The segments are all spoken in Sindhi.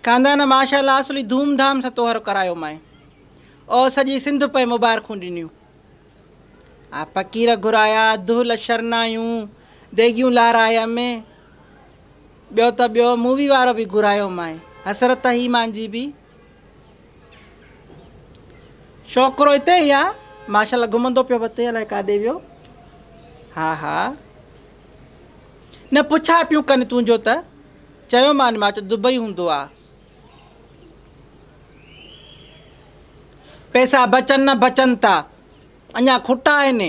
خاندان ماشاء الله اصلي ڌوم ڌام سان طوهر ڪرايو مائين. او سڄي سنڌ پئي مبارڪون ڏنيون. آ فقير گهرايا، دهل شرنايون، ديڳيون لارايم. ٻيو ته ٻيو مووي وارو به گهرايو مائين. حسرت هئي مانجي به. ڇوڪرو هتي ئي آ. ماشاء الله گهمندو پيو وتي الائي ڪاڏي ويو. ها ها. نه پڇا پيون ڪن تنهنجو ته. چيومان مان چيو دبئي هوندو آ. پئسا بچن نه بچن ٿا. اڃا کٽا آهن.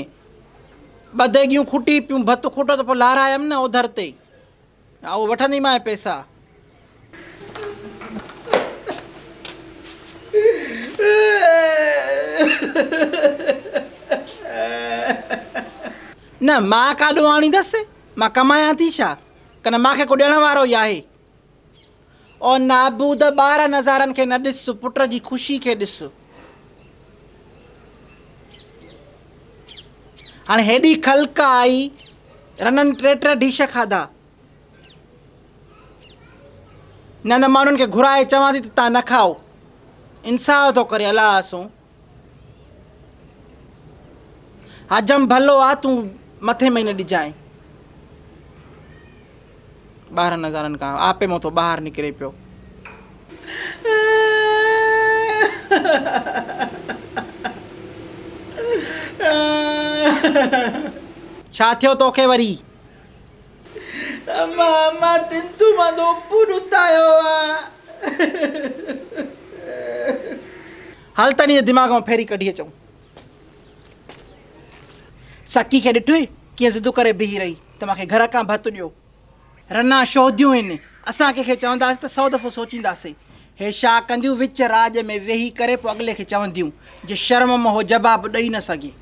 ٻه ديڳيون کٽي پيون. ڀت کٽو ته پوء لارايم نه اوڌر تي. اهو وٺنديمانء پئسا. نه مان ڪاڏو آڻيندس. مان ڪمايان ٿي ڇا؟ ڪن مان کي ڪو ڏيڻ وارو ئي آهي. او نابود ٻار نظارن کي نه ڏس، پٽ جي خوشي کي ڏس. هاڻي هيڏي خلق آئي، رنن ٽي ٽي ڊش کاڌا. نه نه ماڻهن کي گهرائي چوان ٿي ته تان نه کائو. انصاف ٿو ڪري الله سون. حجم ڀلو آ تون مٿي مهيني ڏجانء. 12 هزارن کان آپي مون ٿو ٻاهر نڪري پيو. ڇا ٿيو توکي وري؟ اما تنتو مان دوپو ڏتايو آ. هل ته انهيء دماغ مان ڦيري ڪڍي اچون. سڪي کي ڏٺوئي ڪيئن ضد ڪري بيهي رهي ته مان کي گهر کان ڀت ڏيو. رنا شوديون هن. اسان ڪنهن کي چونداسين ته سئو دفعو سوچينداسين. هي شا ڪنديون وچ راڄ ۾ ويهي ڪري پوء اڳلي کي چونديون جي شرم مان هو جواب ڏئي نه سگهي.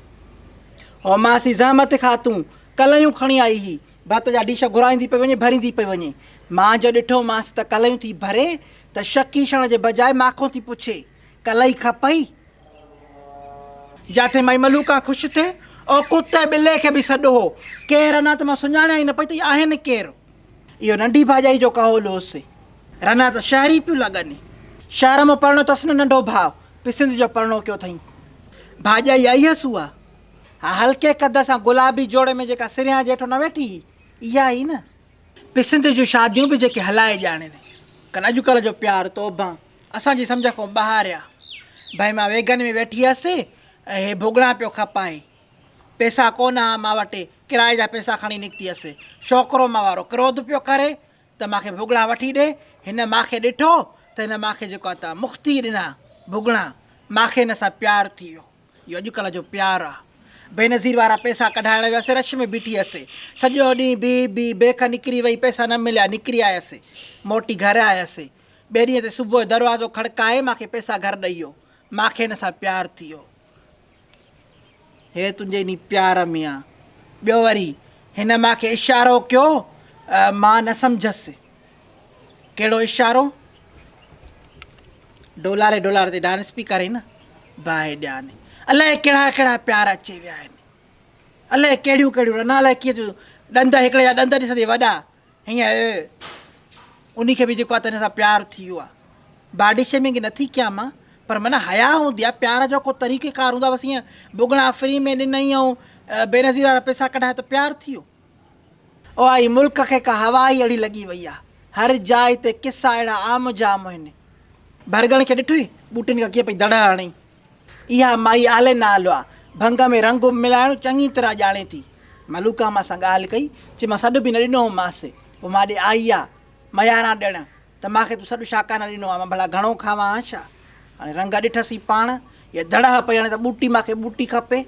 هو ماسي زحمت خاتون ڪليون کڻي آئي هئي. ڀت جا ڊش گهرائيندي پئي وڃي ڀريندي پئي وڃي. مان جو ڏٺومانس ته ڪليون ٿي ڀري ته شڪي شڻ جي بجاء ماکون ٿي پڇي. ڪلئي کپئي؟ جاٿي مائي ملوڪان خوش ٿئي، او ڪتي ٻلي کي به سڏ هو. ڪير رنا ته مان سڃاڻيان ئي نه پئي ته اهي آهن ڪير؟ اهو ننڍي ڀاڄائي جو ڪهول هوس. رنا ته شهري پيون لڳن. شهر مان پرڻيو اٿس نه ننڍو ڀاء، پسند جو پرڻو ڪيو اٿئين. ڀاڄائي آئي هيس اها. ها هلڪي قد سان گلابي جوڙي ۾ جيڪا سريان جيٺو نه ويٺي هئي، اها هئي نه. پسند جون شاديون به جيڪي هلائي ڄاڻين. ڪن اڄڪلهه جو پيار توبهن. اسان جي سمجهه کان ٻاهر آ. ڀائي مان ويگن ۾ ويٺي هيس ۽ هي ڀوڳڻا پيو کپائي. پئسا ڪونه ها مان وٽ، ڪرائي جا پئسا کڻي نڪتي هيس. ڇوڪرو مان وارو ڪروڌ پيو ڪري ته مان کي ڀوڳڻا وٺي ڏي. هن مان کي ڏٺو ته هن مان کي جيڪو آ ته مختي ڏنا ڀوڳڻا. مان کي هن سان پيار ٿي ويو. اهو اڄڪلهه جو پيار آ. بينظير وارا پئسا ڪڍائڻ ويس، رش ۾ بيٺي هيس. سڄو ڏينهن بيهي بيهي بيک نڪري وئي، پئسا نه مليا، نڪري آيس. موٽي گهر آيس. ٻئي ڏينهن تي صبح جو دروازو کڙڪائي مان کي پئسا گهر ڏئي ويو. مان کي هن سان پيار ٿي ويو. هي تنهنجي انهي پيار ۾ آ. ٻيو وري هن مان کي اشارو ڪيو، مان نه سمجهيس. ڪهڙو اشارو؟ ڊولاري ڊولاري تي ڊانس پي ڪرين نه، باهه ڏيان. الائي ڪهڙا ڪهڙا پيار اچي ويا آهن. الائي ڪهڙيون ڪهڙيون رنا الائي ڪيئن ٿيون ڏند هڪڙي جا ڏند ڏسندي وڏا هيئن انهي کي به جيڪو آهي ته هن سان پيار ٿي ويو آهي. باڊي شيمنگ نٿي ڪيان مان پر معنيٰ حياء هوندي آهي پيار جو ڪو طريقي ڪار هوندو آهي بس هيئن ٻگڻا فري ۾ ڏنئي ۽ بينظير وارا پئسا ڪڍايا ته پيار ٿي ويو. اها ئي ملڪ کي ڪا هوا ئي اهڙي لڳي وئي آهي. هر جاء تي قصا اهڙا عام جام آهن. ڀرڳڻ کي ڏٺوئي ٻوٽين کان ڪيئن پئي دڙهه هڻي. اها مائي آلي نالو آ. ڀنگ ۾ رنگ ملائڻ چڱي طرح ڄاڻي ٿي. ملوڪا مان سان ڳالهه ڪئي، چي مان سڏ به نه ڏنو هومانس، پوء مان ڏي آئي آ مياران ڏيڻ، ته مان کي تون سڏ ڇا ڪانه ڏنو آ، مان ڀلا گهڻو کاوان ها ڇا؟ هاڻي رنگ ڏٺس ئي پاڻ، اها دڙهه پئي هڻي ته ٻوٽي مان کي ٻوٽي کپي.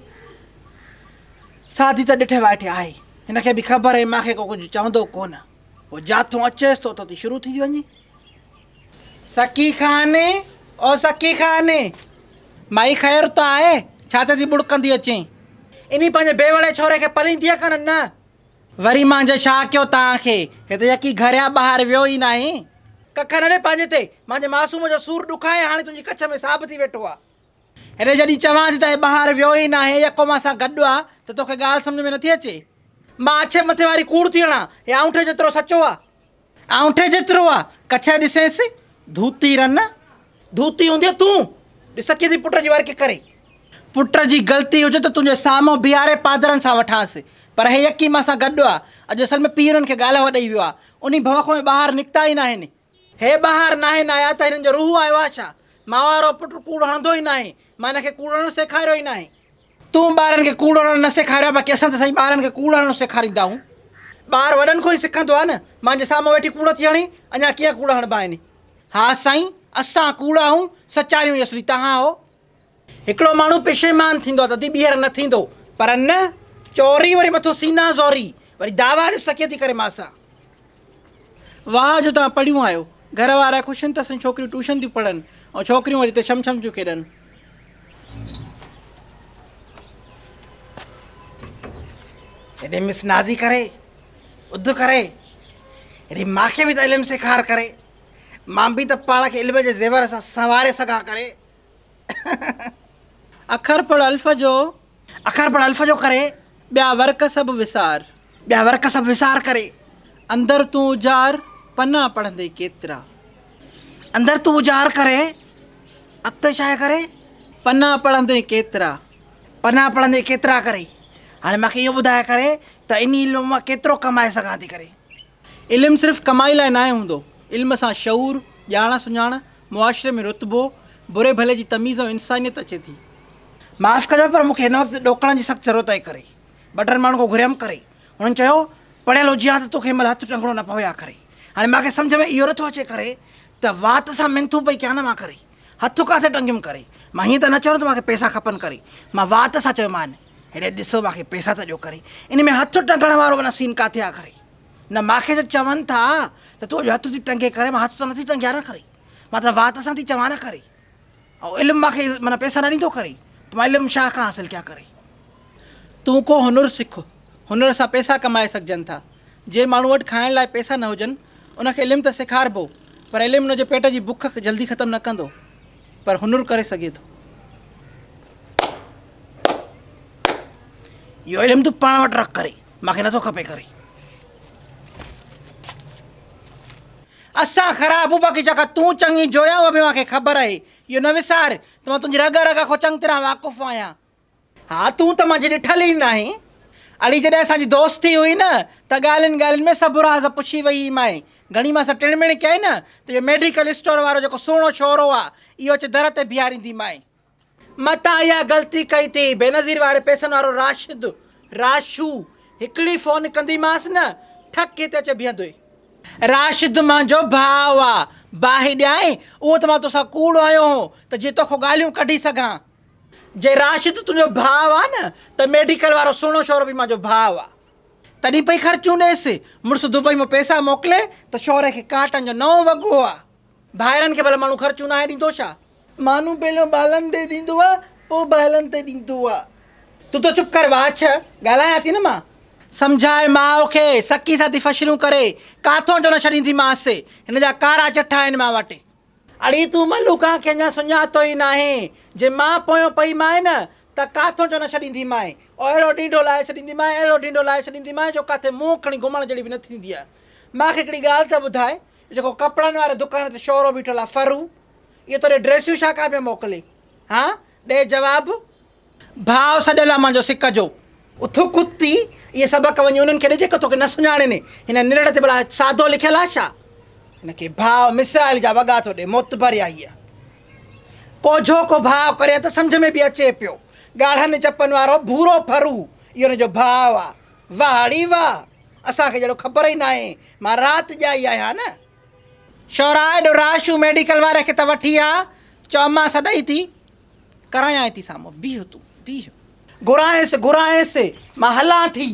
سادي ته ڏٺي وائٺي آهي، هن کي به خبر آهي مان کي ڪو ڪجهه چوندو ڪونه. پوء جاٿون اچيس ٿو ته اتي شروع ٿي وڃي. سڪي خان، او سڪي خان! مائي خير ته آهي، ڇا تي ٿي ٻڙڪندي اچين؟ انهي پنهنجي بيوڙي ڇوري کي پليندينء ڪن نه؟ وري مانجهه ڇا ڪيو توهان کي؟ هي ته يڪي گهريا ٻاهر ويو ئي ناهي. ڪک نه ڏي پنهنجي تي، مانجهه معصوم جو سور ڏکائي هاڻي تنهنجي ڪڇ ۾ صاب ٿي ويٺو آ. هيڏي جڏهن چوان ٿي ته هي ٻاهر ويو ئي ناهي، يڪو مان سان گڏ آ ته توکي ڳالهه سمجهه ۾ نٿي اچي؟ مان اڇي مٿي واري ڪوڙ ٿي هڻان، هي آئونٺي جيترو سچو آ. آئونٺي جيترو آ، ڪڇ ڏسينس، ڌوتي رن، ڌوتي هوندينء تون، ڏس ڪيئن ٿي پٽ جي ورڪ ڪري. پٽ جي غلطي هجي ته تنهنجي سامهون بيهاري پادرن سان وٺانس، پر هي يڪي مان سان گڏ آ. اڄ اصل ۾ پيء هنن کي ڳالهه ڏئي ويو آ. انهي ڀؤ کان هي ٻاهر نڪتا ئي ناهن. هي ٻاهر ناهن آيا ته هنن جو روح آيو آ ڇا؟ مان وارو پٽ ڪوڙ هڻندو ئي ناهي. مان هن کي ڪوڙ هڻڻ سيکاريو ئي ناهي. تون ٻارن کي ڪوڙ هڻڻ نه سيکاريو آ، باقي اسان ته سائين ٻارن کي ڪوڙ هڻڻ سيکاريندا آهيون. ٻار وڏن کان ئي سکندو آ نه. مان جي سامهون ويٺي ڪوڙ ٿي هڻين، اڃا ڪيئن ڪوڙ هڻبا آهن. ها سائين، اسان ڪوڙا آهيون، سچاريون ئي اصلي توهان آهو. هڪڙو ماڻهو پشيمان ٿيندو آ ته ادي ٻيهر نه ٿيندو، پر نه، چوري وري مٿو سينا زوري، وري دعويٰ ڏس ته ڪيئن ٿي ڪري ماسان. واهه جو توهان پڙهيون آهيو. گهر وارا خوش آهن ته اسان جون ڇوڪريون ٽيوشن ٿيون پڙهن ۽ ڇوڪريون وري هتي ڇم ڇم ٿيون کيڏن. هيڏي مس نازي ڪري، اڌ ڪري، هيڏي ماکي به ته علم سيکار ڪري، مان به ته پاڻ کي علم جي زيور سان سنواري سگهان ڪري. اکر پڙهه الف جو. اکر پڙهه الف جو ڪري. ٻيا ورق سڀ وسار. ٻيا ورق سڀ وسار ڪري. اندر تون اجار، پنا پڙهندي ڪيترا. اندر تون اجار ڪري، اڳتي ڇا آهي ڪري. پنا پڙهندي ڪيترا. پنا پڙهندي ڪيترا ڪري. هاڻي مان کي اهو ٻڌاء ڪري ته انهي علم مان ڪيترو ڪمائي سگهان ٿي ڪري. علم صرف ڪمائي لاء ناهي هوندو. علم سان شعور، ڄاڻ سڃاڻ، معاشري ۾ رتبو، بري ڀلي جي تميز ۽ انسانيت اچي ٿي. معاف ڪجو پر مون کي هن وقت ڏوڪڙن جي سخت ضرورت آهي ڪري ٻه ٽن ماڻهن کان گهريم ڪري هنن چيو پڙهيل هجين ها ته توکي هن مهل هٿ ٽنگڻو نه پوي ها ڪري هاڻي مان کي سمجهه ۾ اهو نٿو اچي ڪري ته وات سان منٿون پئي ڪيان نه مان ڪري هٿ ڪاٿي ٽنگيم ڪري مان هيئن ته نه چيو نه ته مان کي پئسا کپن ڪري مان وات سان چيومان هيڏي ڏسو مان کي پئسا ته ڏيو ڪري ان ۾ هٿ ٽنگڻ وارو معنيٰ سين ڪاٿي آ ڪري نه مان کي جو چون ٿا ته تون اڄ هٿ ٿي ٽنگي ڪري مان هٿ ته نٿي ٽنگيان نه ڪري مان ته وات سان ٿي چوان نه ڪري ۽ علم مان کي معنيٰ پئسا نه ڏيندو ڪري ته مان علم شاهه کان حاصل ڪيان ڪري. تون ڪو هنر سک، هنر سان پئسا ڪمائي سگهجن ٿا. جنهن ماڻهو وٽ کائڻ لاء پئسا نه هجن، ان کي علم ته سيکاربو، پر علم ان جي پيٽ جي بک جلدي ختم نه ڪندو، پر هنر ڪري سگهي ٿو. اهو علم تون پاڻ وٽ رک ڪري، مان کي نٿو کپي ڪري. اسان خراب هون باقي جيڪا تون چڱي جويا اها به مان کي خبر آهي. اهو نه وسار ته مان تنهنجي رڳ رڳ کان چڱ طرح واقف آهيان. ها تون ته مانجهي ڏٺل ئي ناهين. اڙي جڏهن اسان جي دوستي هئي نه ته ڳالهين ڳالهين ۾ سڀ راز پڇي وئي هئي مانء. گهڻي مان سان ٽڻ مڻ ڪيائين نه ته اهو ميڊيڪل اسٽور وارو جيڪو سهڻو ڇورو آ اهو اچي در تي بيهاريندي مانء. متان اها غلطي ڪئي ٿي. بينظير واري پئسن وارو راشد، راشو، هڪڙي فون ڪنديمانس نه ٺڪ هتي اچي بيهندوئي. راشد مانجو ڀاء آ، باهه ڏيانء، اهو ته مان توسان ڪوڙ هنيو هو ته جيئن توکان ڳالهيون ڪڍي سگهان. جي راشد تنهنجو ڀاء آ نه ته ميڊيڪل وارو سهڻو شورو به مانجو ڀاء آ. تڏهن پئي خرچيون ڏيس. مڙس دبئي مان پئسا موڪلي ته شوري کي ڪاٽن جو نئون وڳو آ. ڀائرن کي ڀلا ماڻهو خرچيون ناهي ڏيندو ڇا؟ مانو پهريون ٻالن تي ڏيندو آ پوء ڀائلن تي ڏيندو آ. تون ته چپ ڪر واڇ، ڳالهايان ٿي نه مان. سمجهاء ماء کي، سڪي سان ٿي فشريون ڪري، ڪاٿو جو نه ڇڏينديمانس، هن جا ڪارا چٺا آهن مان وٽ. اڙي تون ملوڪان کي اڃا سڃاتو ئي ناهين، جي مان پويون پئي مانء نه ته ڪاٿو جو نه ڇڏينديمانء، اهڙو ڊينڍو لائي ڇڏينديمانء، اهڙو ڊينڍو لائي ڇڏينديمانء جو ڪاٿي منهن کڻي گهمڻ جهڙي به نه ٿيندينء. مان کي هڪڙي ڳالهه ته ٻڌاء، جيڪو ڪپڙن واري دڪان تي شورو بيٺل آ فرو، اهو توڏي ڊريسيون ڇا ڪا پيو موڪلي؟ ها؟ ڏي جواب. ڀاء سڏيل آ مانجو سڪ جو. اٿ ڪتي، اهي سبق وڃي انهن کي ڏي جيڪي توکي نه سڃاڻين. هن نرڙ تي ڀلا سادو لکيل آ ڇا؟ هن کي ڀاء مصرائيل جا وڳا ٿو ڏي، معتبر آ هيء. ڪوجهو ڪو ڀاء ڪري ته سمجهه ۾ به اچي پيو. ڳاڙهن چپن وارو ڀورو ڦرو، اهو هن جو ڀاء آ. واهه ڙي واهه! اسان کي جهڙو خبر ئي ناهي. مان رات ڄائي آهيان نه. شورا ايڏو راشو ميڊيڪل واري کي ته وٺي آ، چؤ امان سڏئي ٿي. ڪرايانء ٿي سامهون، بيهه تون، بيهه. گهرانئس، گهرانئس، مان هلان ٿي.